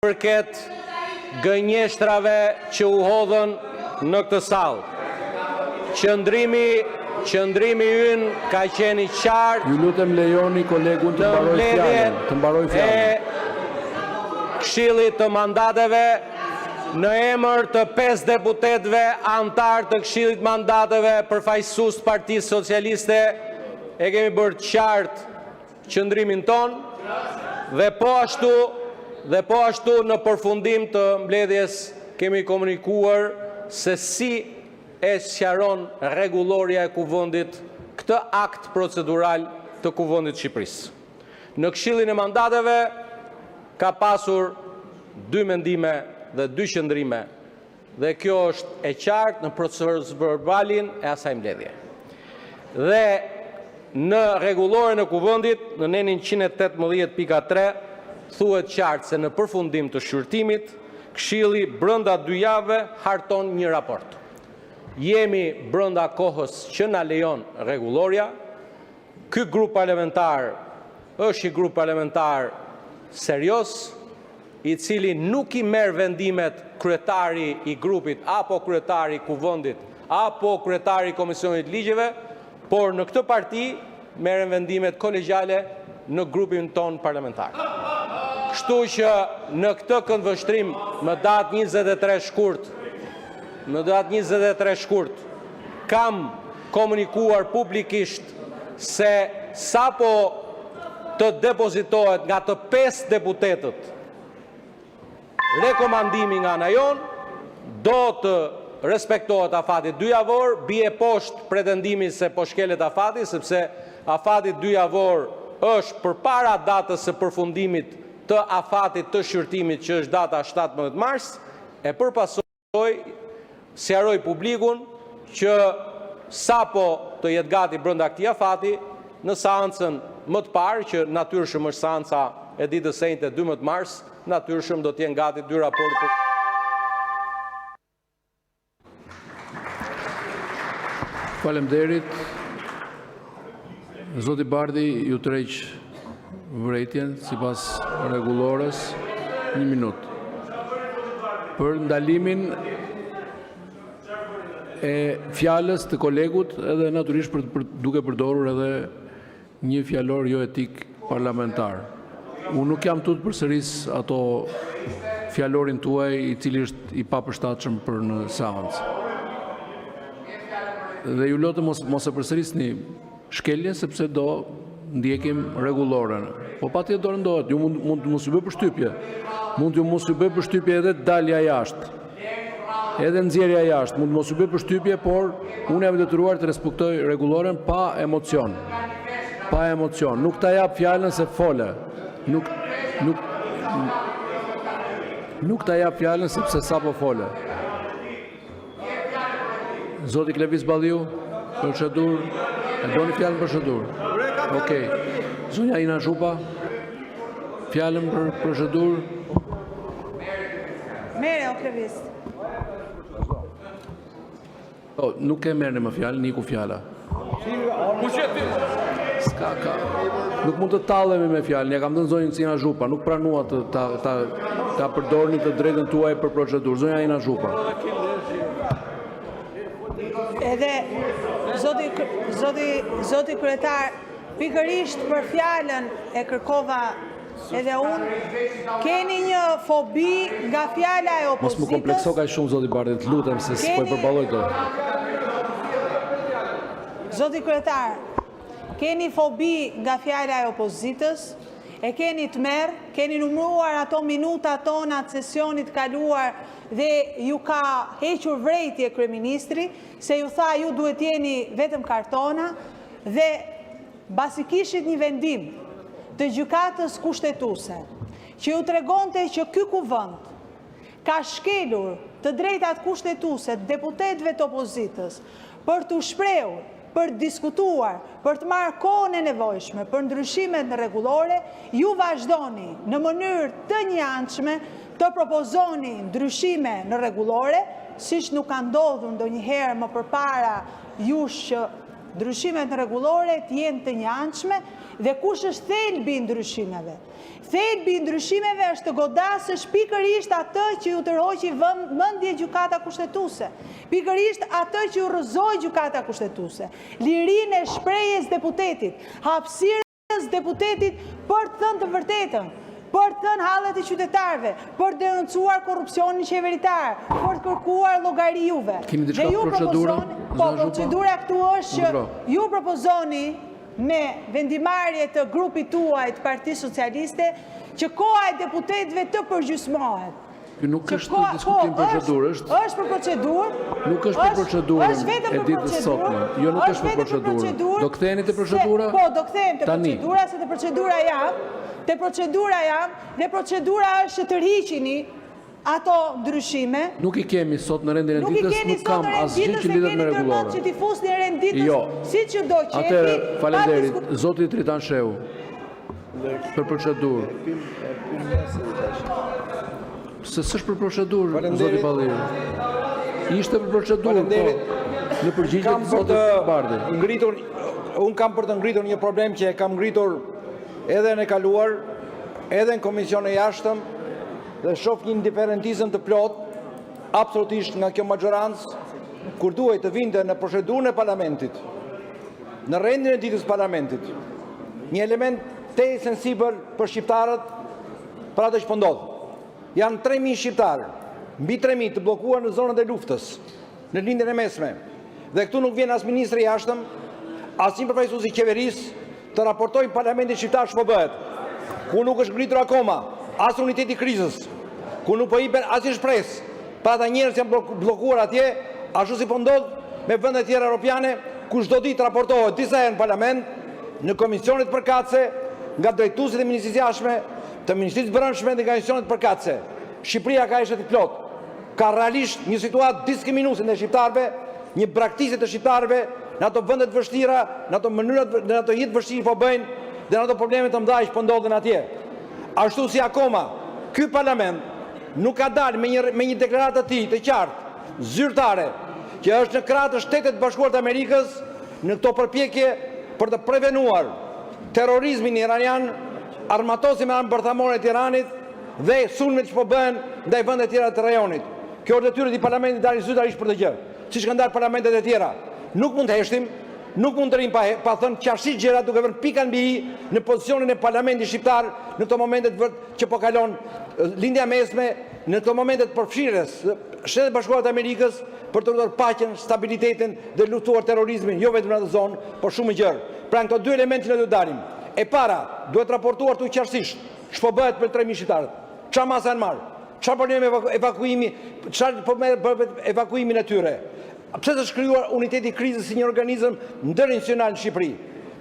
Përket gënjeshtrave që u hodhën në këtë sallë, qëndrimi, qëndrimi ynë ka qenë i qartë. Ju lutem, lejojeni kolegun të mbarojë fjalën, të mbarojë fjalën. E Këshillit të Mandateve në emër të 5 deputetëve anëtarë të Këshillit të Mandateve, përfaqësues të Partisë Socialiste, e kemi bërë të qartë qëndrimin tonë dhe po ashtu dhe po ashtu në përfundim të mbledhjes kemi komunikuar se si e sqaron rregullorja e Kuvendit këtë akt procedural të Kuvendit të Shqipërisë. Në Këshillin e Mandateve ka pasur dy mendime dhe dy qëndrime dhe kjo është e qartë në procesverbalin e asaj mbledhjeje. Dhe në rregulloren e Kuvendit, në nenin 118 pika 3, thuhet qartë se në përfundim të shqyrtimit, Këshilli brenda dy javëve harton një raport. Jemi brenda kohës që na lejon rregullorja. Ky grup parlamentar është një grup parlamentar serioz, i cili nuk i merr vendimet kryetari i grupit apo kryetari i Kuvendit apo kryetari i Komisionit të Ligjeve, por në këtë parti merren vendimet kolegjiale në grupin tonë parlamentar. Kështu që në këtë këndvështrim, më datë 23 shkurt, më datë 23 shkurt kam komunikuar publikisht se sapo të depozitohet nga të pesë deputetët rekomandimi nga ana jonë, do të respektohet afati dyjavor, bie poshtë pretendimi se po shkelet afati, sepse afati dyjavor është përpara datës së përfundimit të afatit të shqyrtimit, që është data 17 mars, e për pasojë sqaroj publikun që sapo të jetë gati brenda këtij afati, në seancën më të parë, që natyrshëm është seanca e ditës së enjte 12 mars, natyrshëm do të jenë gati dy raporte. Faleminderit! Zoti Bardhi, ju tërheq vërejtjen, sipas Rregullores, një minutë, për ndalimin e fjalës së kolegut dhe, natyrisht, duke përdorur edhe një fjalor joetik parlamentar. Unë nuk jam këtu të përsëris ato fjalorin tuaj, i cili është i papërshtatshëm për në seancë. Dhe ju lutem, mos e përsërisni shkeljen, sepse do të ndjekim Rregulloren. Po, patjetër, do të rëndohet. Juve mund të mos ju bëjë përshtypje, mund të mos ju bëjë përshtypje edhe dalja jashtë, edhe nxjerrja jashtë, mund të mos ju bëjë përshtypje, por unë jam i detyruar të respektoj Rregulloren pa emocion. Pa emocion. Nuk ta jap fjalën se fole. Nuk nuk nuk ta jap fjalën sepse sapo fole. Zoti Klevis Balliu, procedurë. E doni fjalën për procedurë? Okej. Zonja Ina Zhupa, fjalën për procedurë. Merre, o Klevis. Po, nuk e merrni më fjalën, iku fjala. Kush je ti? S'ka ka. Nuk mund të tallemi me fjalën. Ia kam dhënë zonjës Ina Zhupa, nuk pranuat ta ta ta përdorni të drejtën tuaj për procedurë. Zonja Ina Zhupa. Edhe zoti zoti zoti kryetar, pikërisht për fjalën e kërkova edhe unë. Keni një fobi nga fjala e Mos më komplekso opozitës. kaq shumë zoti Bardhi, të lutem se s'po e Keni përballoj dot. Zoti kryetar, keni fobi nga fjala e opozitës, e keni tmerr, keni numëruar ato minutat tona të sesionit të kaluar dhe ju ka hequr vërejtje kryeministri, se ju tha ju duhet jeni vetëm kartona dhe mbasi kishit një vendim të gjykatës kushtetuese që ju tregonte që ky kuvend ka shkelur të drejtat kushtetuese të deputetëve të opozitës për t'u shprehur, për të diskutuar, për të marrë kohën e nevojshme për ndryshimet në rregullore, ju vazhdoni në mënyrë të njëanshme të propozoni ndryshime në rregullore, siç nuk ka ndodhur ndonjëherë më përpara jush që ndryshimet në rregullore të jenë të njëanshme. Dhe kush është thelbi i ndryshimeve? Thelbi i ndryshimeve është të godasësh pikërisht atë që ju tërhoqi vëmendjen Gjykata Kushtetuese, pikërisht atë që ju rrëzoi Gjykata Kushtetuese, lirinë e shprehjes së deputetit, hapësirën e deputetit për të thënë të vërtetën, për të thënë hallet e qytetarëve, për të denoncuar korrupsionin qeveritar, për të kërkuar llogari juve. Keni diçka për procedurë? Po, procedura këtu është që ju propozoni me vendimmarrje të grupit tuaj të Partisë Socialiste që koha e deputetëve të përgjysmohet. Ky nuk është diskutim për procedurë, është Është për procedurë. Nuk është për procedurën e ditës së sotme. Jo, nuk është për procedurë. Do ktheheni te procedura? Po, do kthehem te procedura, se te procedura jam, te procedura jam dhe procedura është që tërhiqini ato ndryshime. Nuk i kemi sot në rendin e ditës, nuk kam asgjë që lidhet me Rregulloren. Nuk i keni sot në rend ditës, e keni ndërmend që t'i fusni në rend ditës jo. siç ju do qejfi. Atëherë, faleminderit. Zoti Tritan Shehu, për procedurë. Se s'është për procedurë, zoti Balliu. Ishte për procedurë, po. Në përgjigje të zotit Bardhi. Ngritur, unë kam për të ngritur një problem që e kam ngritur edhe në të kaluarën, edhe në Komisionin e Jashtëm, dhe shoh një indiferentizëm të plotë, absolutisht nga kjo mazhorancë, kur duhej të vinte në procedurën e Parlamentit, në rendin e ditës së Parlamentit, një element tejet sensibël për shqiptarët, për atë që po ndodh. Janë 3000 shqiptarë, mbi 3000 të bllokuar në zonat e luftës, në Lindjen e Mesme, dhe këtu nuk vjen as ministri i Jashtëm, asnjë përfaqësues i qeverisë të raportojë në Parlamentin shqiptar ç'po bëhet, ku nuk është ngritur akoma as uniteti i krizës, ku nuk po jepet asnjë shpresë për ata njerëz që janë bllokuar atje, ashtu si po ndodh me vendet e tjera europiane, ku çdo ditë raportohet disa herë në Parlament, në komisionet përkatëse, nga drejtuesit e Ministrisë së Jashtme, të Ministrisë së Brendshme dhe nga institucionet përkatëse. Shqipëria ka heshtje të plotë, ka realisht një situatë diskriminuese ndaj shqiptarëve, një braktisje të shqiptarëve në ato vende të vështira, në ato mënyra, në ato jetë të vështirë që po bëjnë dhe në ato probleme të mëdha që po ndodhin atje. Ashtu si akoma ky Parlament nuk ka dalë me një me një deklaratë të tij të qartë, zyrtare, që është në krah të Shteteve të Bashkuara të Amerikës në këto përpjekje për të prevenuar terrorizmin iranian, armatosjen me armë bërthamore të Iranit dhe sulmet që po bëhen ndaj vendeve të tjera të rajonit. Kjo është detyrë e këtij parlamenti të dalë zyrtarisht për këtë gjë, siç kanë dalë parlamentet e tjera. Nuk mund të heshtim, nuk mund të rrimë pa, pa thënë qartësisht gjërat duke vënë pikat mbi i në pozicionin e parlamentit shqiptar në këto momente të që po kalon Lindja e Mesme, në këto momente të përfshirjes së Shteteve të Bashkuara të Amerikës për të ruajtur paqen, stabilitetin dhe luftuar terrorizmin, jo vetëm në atë zonë, por shumë më gjerë. Pra në këto dy elemente që ne duhet dalim. E para, duhet raportuar këtu qartësisht ç'po bëhet për 3000 shqiptarët. Çfarë masa janë marrë? Çfarë probleme evakuimi, çfarë po merret për evakuimin e tyre? Pse s'është krijuar uniteti i krizës si një organizëm ndërinstitucional në Shqipëri?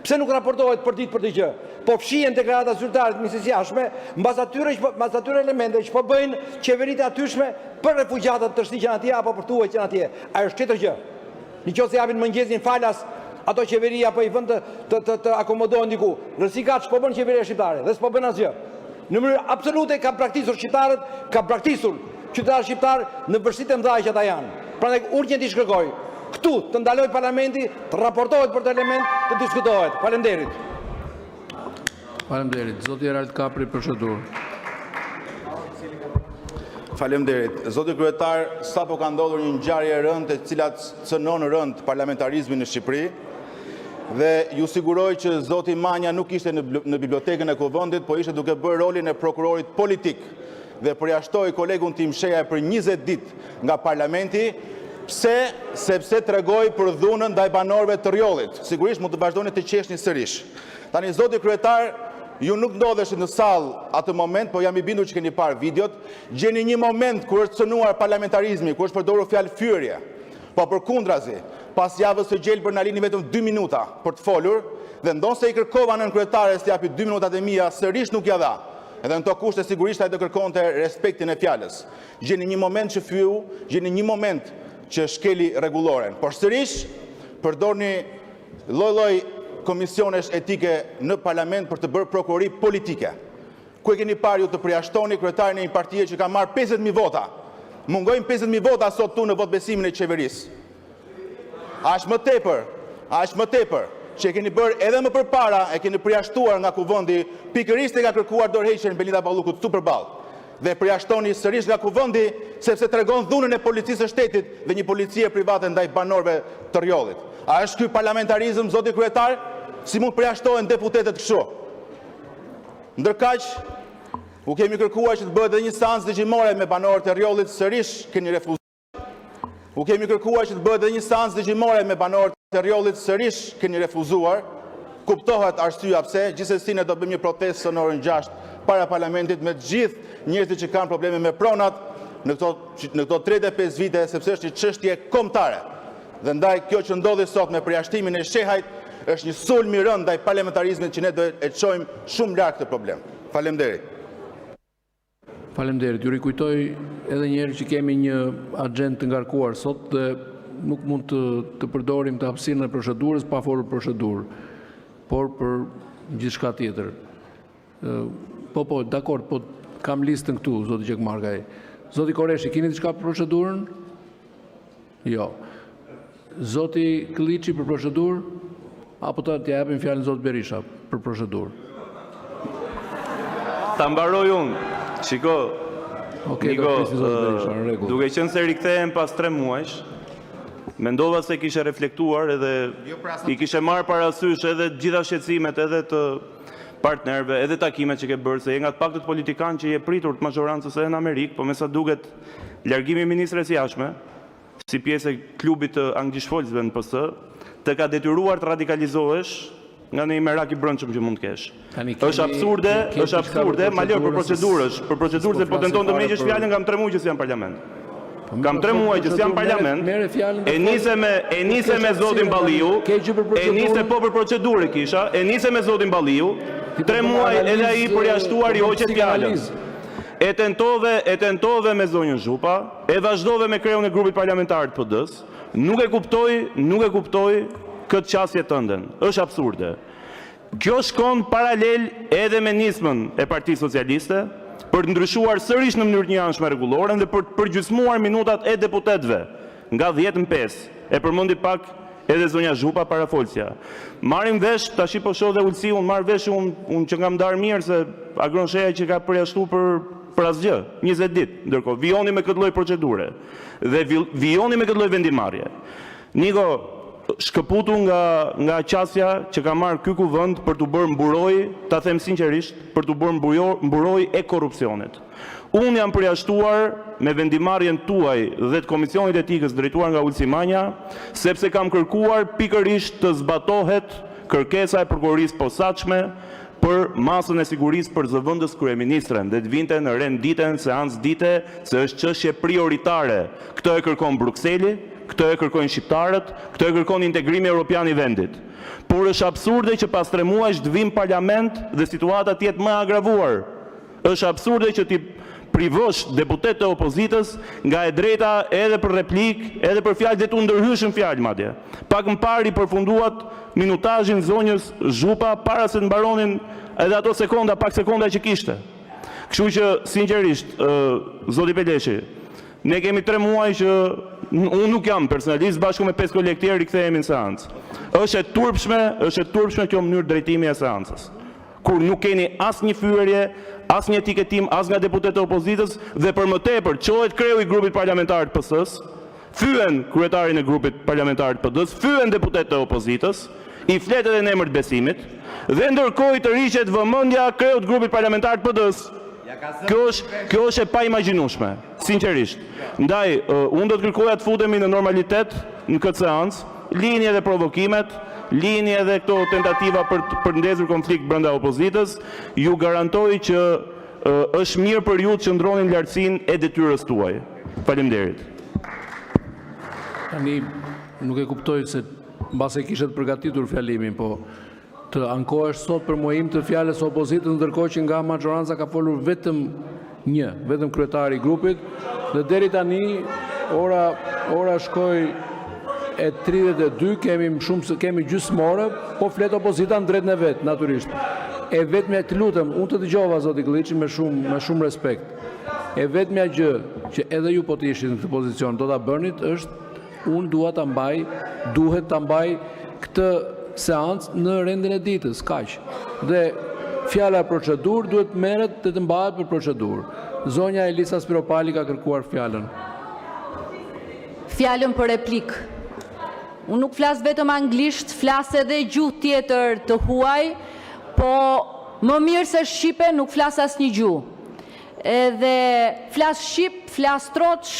Pse nuk raportohet për ditë për këtë gjë? Po fshihen deklarata zyrtare të Ministrisë së Jashtme mbas atyre që po, mbas atyre elementeve që po bëjnë qeveritë e atyshme për refugjatët të shtiqen atje apo për të huajt që janë atje. Ajo është tjetër gjë. Në qoftë se japin mëngjesin falas ato qeveri apo i vënë të të të, të akomodohen diku. Rëndësi ka ç'po bën qeveria shqiptare dhe s'po bën asgjë. Në mënyrë absolute ka braktisur shqiptarët, ka braktisur qytetarët shqiptarë në vështirësitë e mëdha që ata janë. Prandaj urgjentisht kërkoj këtu të ndalojë parlamenti, të raportohet për këtë element, të diskutohet. Faleminderit. Faleminderit. Zoti Erald Kapri, procedurë. Faleminderit. Zoti kryetar, sapo ka ndodhur një ngjarje e rëndë e cila cënon rëndë parlamentarizmin në Shqipëri dhe ju siguroj që zoti Manja nuk ishte në, në bibliotekën e Kuvendit, po ishte duke bërë rolin e prokurorit politik dhe përjashtoi kolegun tim Shehaj për 20 ditë nga parlamenti. Pse? Sepse tregoi për dhunën ndaj banorëve të Rrjollit. Sigurisht mund të vazhdoni të qeshni sërish. Tani zoti kryetar, ju nuk ndodheshit në sallë atë moment, po jam i bindur që keni parë videot. Gjeni një moment kur është cënuar parlamentarizmi, kur është përdorur fjalë fyerje. Po përkundrazi, pas javës së gjelbër na lini vetëm 2 minuta për të folur dhe ndonëse i kërkova nënkryetares të japi 2 minutat e mia, sërish nuk ja dha. Edhe në këto kushte sigurisht ai do kërkonte respektin e fjalës. Gjeni një moment që fyeu, gjeni një moment që shkeli rregulloren. Por sërish përdorni lloj-lloj komisionesh etike në parlament për të bërë prokurori politike. Ku e keni parë ju të përjashtoni kryetarin e një partie që ka marrë 50.000 vota? Mungojnë 50.000 vota sot këtu në votbesimin e qeverisë. Aq më tepër, aq më tepër. që e keni bërë edhe më përpara, e keni përjashtuar nga Kuvendi, pikërisht se i ka kërkuar dorëheqjen Belinda Ballukut këtu përballë, dhe e përjashtoni sërish nga Kuvendi, sepse tregon dhunën e Policisë së Shtetit dhe një policie private ndaj banorëve të Rrjollit. A është ky parlamentarizëm, zoti Kryetar? Si mund të përjashtohen deputetët kështu? Ndërkaq, ju kemi kërkuar që të bëhet edhe një seancë dëgjimore me banorët e Rrjollit, sërish keni refuzuar. Ju kemi kërkuar që të bëhet edhe një seancë dëgjimore me banorët e Rrjollit, sërish keni refuzuar. Kuptohet arsyeja pse. Gjithsesi, ne do të bëjmë një protestë sot në orën 6 përpara Parlamentit me të gjithë njerëzit që kanë probleme me pronat në këto 35 vjet, sepse është një çështje kombëtare. Dhe ndaj kjo që ndodhi sot me përjashtimin e Shehajt është një sulm i rëndë ndaj parlamentarizmit që ne do e çojmë shumë larg këtë problem. Faleminderit! Faleminderit! Ju rikujtoj edhe një herë që kemi një agjendë të ngarkuar sot dhe nuk mund të përdorim hapësirën e procedurës pa folur për procedurë, por për gjithçka tjetër. Po, po, dakord, por kam listën këtu, zoti Gjekmarkaj. Zoti Korreshi, keni diçka për procedurën? Jo. Zoti Këlliçi, për procedurë, apo t'ia japim fjalën zotit Berisha për procedurë? Ta mbaroj unë. Shiko, Niko, duke qenë se rikthehem pas 3 muajsh, mendova se kishe reflektuar edhe jo, pra, i kishe marrë parasysh edhe të gjitha shqetësimet edhe të partnerëve, edhe takimet që ke bërë, se je nga të paktët politikanë që je pritur të mazhorancës edhe në Amerikë, po me sa duket largimi i ministres së Jashtme, si pjesë e klubit të anglishtfolësve në PS, të ka detyruar të radikalizohesh nga ndonjë merak i brendshëm që mund të kesh. Është absurde, është absurde, ma lër për procedurë, për procedurë se po tenton të më heqësh fjalën, kam 3 muaj që s'jam në parlament. Po kam 3 muaj që s'jam në parlament. E nise me e nise me zotin Balliu. E nise po për procedurë kisha, e nise me zotin Balliu. 3 muaj edhe ai i përjashtuar i hoqe fjalën. E tentove, e tentove me zonjën Zhupa, e vazhdove me kreun e grupit parlamentar të PD-së. Nuk e kuptoj, nuk e kuptoj këtë qasje tënden. Është absurde. Kjo shkon paralel edhe me nismën e Partisë Socialiste për të ndryshuar sërish në mënyrë të njëanshme rregulloren dhe për të përgjysmuar minutat e deputetëve nga 10 në 5. E përmendi pak edhe zonja Zhupa parafolësja. Marrim vesh, tashi po shoh dhe Ulsiun, marr vesh unë unë që kam ndarë mirë se Agron Shehaj që ka përjashtuar për për asgjë, 20 ditë. Ndërkohë vijoni me këtë lloj procedure dhe vijoni me këtë lloj vendimmarrje. Niko, shkëputu nga nga qasja që ka marrë ky Kuvend për t'u bërë mburojë, ta them sinqerisht, për t'u bërë mburojë e korrupsionit. Unë jam përjashtuar me vendimmarrjen tuaj dhe të Komisionit të Etikës drejtuar nga Ulsi Manja, sepse kam kërkuar pikërisht të zbatohet kërkesa e Prokurorisë së Posaçme për masën e sigurisë për zëvendëskryeministren dhe të vinte në rend dite, në seancë dite, se është çështje prioritare. Këtë e kërkon Brukseli, këtë e kërkojnë shqiptarët, këtë e kërkon integrimi europian i vendit. Por është absurde që pas tre muajsh të vijmë në Parlament dhe situata të jetë më e agravuar. Është absurde që t'i privosh deputetët e opozitës nga e drejta edhe për replikë, edhe për fjalë dhe t'u ndërhysh në fjalë madje. Pak më parë i përfunduat minutazhin zonjës Zhupa para se të mbaronin edhe ato sekonda, pak sekonda që kishte. Kështu që, sinqerisht, zoti Peleshi, ne kemi tre muaj që unë nuk jam personalisht, së bashku me pesë kolegë të tjerë rikthehemi në seancë. Është e turpshme, është e turpshme kjo mënyrë drejtimi e seancës kur nuk keni asnjë fyerje, asnjë etiketim as nga deputetët e opozitës dhe për më tepër çohet kreu i grupit parlamentar të PS-së, fyen kryetarin e grupit parlamentar të PD-së, fyen deputetët e opozitës, i flet edhe në emër të besimit dhe ndërkohë i tërhiqet vëmendja kreut të grupit parlamentar të PD-së. Kjo është kjo është e paimagjinueshme, sinqerisht. Ndaj, unë do të kërkoja të futemi në normalitet në këtë seancë, lini edhe provokimet, lini edhe këto tentativa për për të ndezur konflikt brenda opozitës. Ju garantoj që është mirë për ju të qëndroni në lartësinë e detyrës tuaj. Faleminderit. Tani nuk e kuptoj se mbase e kishe të përgatitur fjalimin, po të ankohesh sot për mohim të fjalës së opozitës, ndërkohë që nga mazhoranca ka folur vetëm një, vetëm kryetari i grupit dhe deri tani ora ora shkoi e 32, kemi më shumë se kemi gjysmë ore, po flet opozita në drejtën e vet, natyrisht. E vetmja, të lutem, unë të dëgjova zoti Këlliçi me shumë me shumë respekt. E vetmja gjë që edhe ju po të ishit në këtë pozicion do ta bënit është unë dua ta mbaj, duhet ta mbaj këtë. seancë në rendin e ditës. Kaq. Dhe fjala “procedurë” duhet të merret dhe të mbahet për procedurë. Zonja Elisa Spiropali ka kërkuar fjalën. Fjalën për replikë. Unë nuk flas vetëm anglisht, flas edhe gjuhë të tjera të huaja, por më mirë se shqipen nuk flas asnjë gjuhë. Flas shqip, flas troç.